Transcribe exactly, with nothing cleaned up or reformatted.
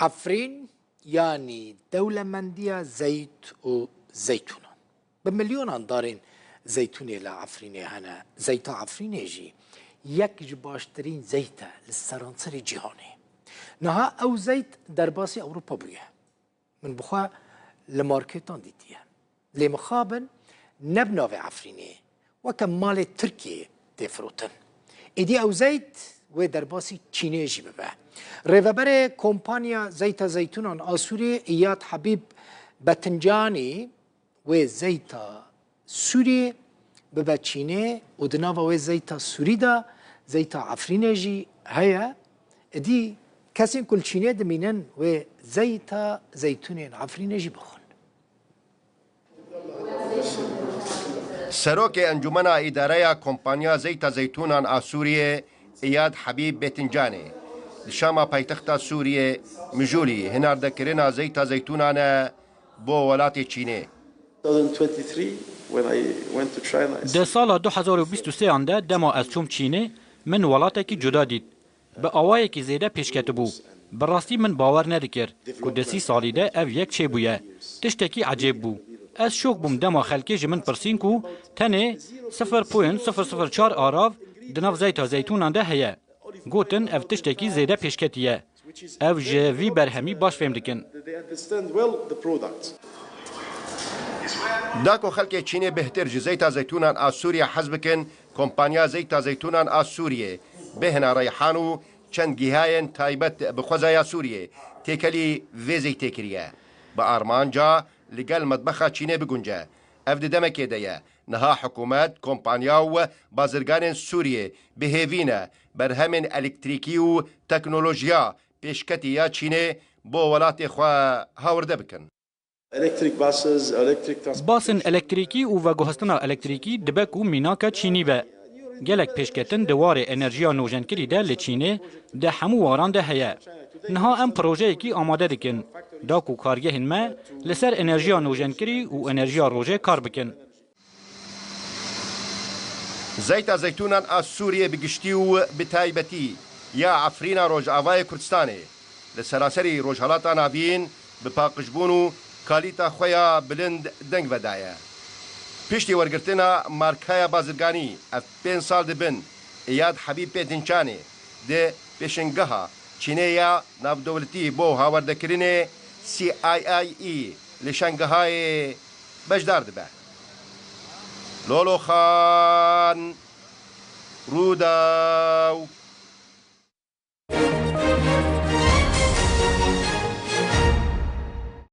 Efrîn, yanî dewlemendiya zeyt û zeytûnan. Bi milyonan darên zeytûnê li Efrînê hene. Zeyta Efrînê jî yek ji baştirîn zeyt e li seranserê cîhanê. Niha ew zeyt derbasî Ewropa bûye. Min bi xwe li marketan dîtiye. Lê mixabin ne bi navê Efrînê, weke malê Tirkiyê tê firotin. Êdî ew zeyt wê derbasî Çînê jî bibe. Rêveberê Kompanya Zeyta Zeytûnan a Sûriyê Îyad Habîb Betincanî wê zeyta Sûriyê bibe Çînê û di nava wê zeyta Sûrî de zeyta Efrînê jî heye. Êdî kesên ku li Çînê dimînin wê zeyta zeytûnên Efrînê jî bixwin. Serokê Encûmena Îdareya Kompanya Zeyta Zeytûnan a Sûriyê Îyad Habîb Betincanê di Şama paytexta Sûriyê mijûlî hinardekirina zeyta zeytûnan e bo welatê Çînê. Di sala du hezar û bîst û sêyan de dema ez çûm Çînê, min welatekî cuda dît. Bi awayekî zêde pêşketibû. Bi rastî min bawer nedikir ku di sî salî de ev yek çêbûye. Tiştekî ecêb bû. Ez şok bûm dema xelkê ji min pirsîn ku tenê sifir point sifir sifir çar arav di nav zeyta zeytûnan de heye. Gotin ev tiştekî zêde pêşketî ye. Ev ji vî berhemî baş fêm dikin. Da ku xelkê Çînê bêhtir ji zeyta zeytûnan a Sûriyê hez bikin, Kompanya Zeyta Zeytûnan a Sûriyê bêhna reyhan û çend gihayên taybet bi xwezaya Sûriyê têkelî vê zeytê kiriye. Bi armanca li gel metbexa Çînê bigunce. Ev di demekê de ye. Niha hikûmet, kompanya û bazirganên Sûriyê bi hêvî ne berhemên elektrîkî û teknolojiya pêşketî ya Çînê bo welatê xwe hawirde bikin. Basên elektrîkî û veguhestina elektrîkî dibe ku mînaka Çînî be. Gelek pêşketin di warê enerjiya nûjenkirî de li Çînê di hemû waran de heye. Niha em projeyekî amade dikin, da ku kargehên me li ser enerjiya nûjenkirî û enerjiya rojê kar bikin. Zeyta zeytûnan a Sûriyê bi giştî û bi taybetî ya Efrîna Rojavayê Kurdistanê li seranserî Rojhelata Navîn bi paqijbûn û kalîta xwe ya bilind deng vedaye. Piştî wergirtina markaya bazirganî ev pênc sal dibin Îyad Hebîb Pêtinçanê di pêşingeha Çînê ya navdewletî bo hawerdekirinê C I I E li Şangahayê beşdar dibe. Lolo Xan, Rûdaw.